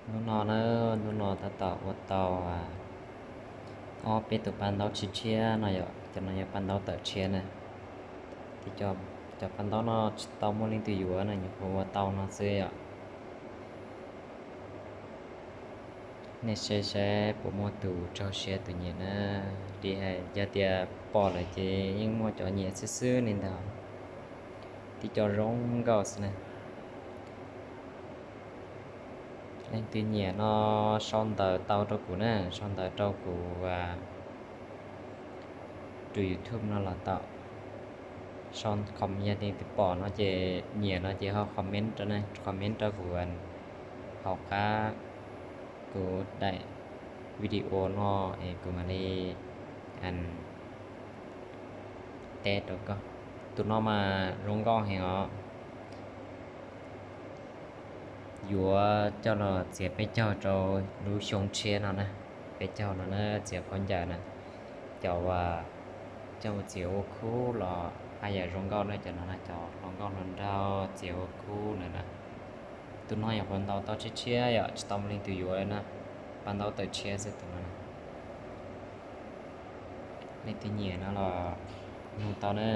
Hnub no na, hnub no tab tom ua tau ob peb tus paj ntaub tshiab tshiab no yom, cov no yog paj ntaub tawm tshiab na. Ces cov paj ntaub no tsis tau muaj leej twg yuav na, nyuam qhuav ua tau no xwb yom. Nej saib saib puas muaj tus raug siab tus nyiam na. Li hais yog tias pom lawm ces yeej muaj cov nyiam xwb xwb li ntawd. Tib co zoo nkauj xwb na. Leej twg nyiam no sau ntawv tau rau kuv na, sau ntawv rau kuv tus YouTube no los tau. Sau, yog leej twg pom no ces nyiam no ces ho comment rau na, comment rau kuv hauv qab kuv daim video no es kuv mam li teb rau koj. Tus no mas zoo nkauj heev os. Yuav coj los txiav peb caug rau lub xyoo tshiab no na. Peb caug no na, txiav khaub ncaws na. Cov uas coj mus txiav ua khub los haj yam zoo nkauj na, cov no na, cov hluas nkauj hluas nraug txiav ua khub na na. Tus no yog qhuav ntaus tau tshiab tshiab yom, tsis tau muaj leej twg yuav li na. Paj ntaub tawm tshiab xwb tus no na. Leej twg nyiam no los nug tau na.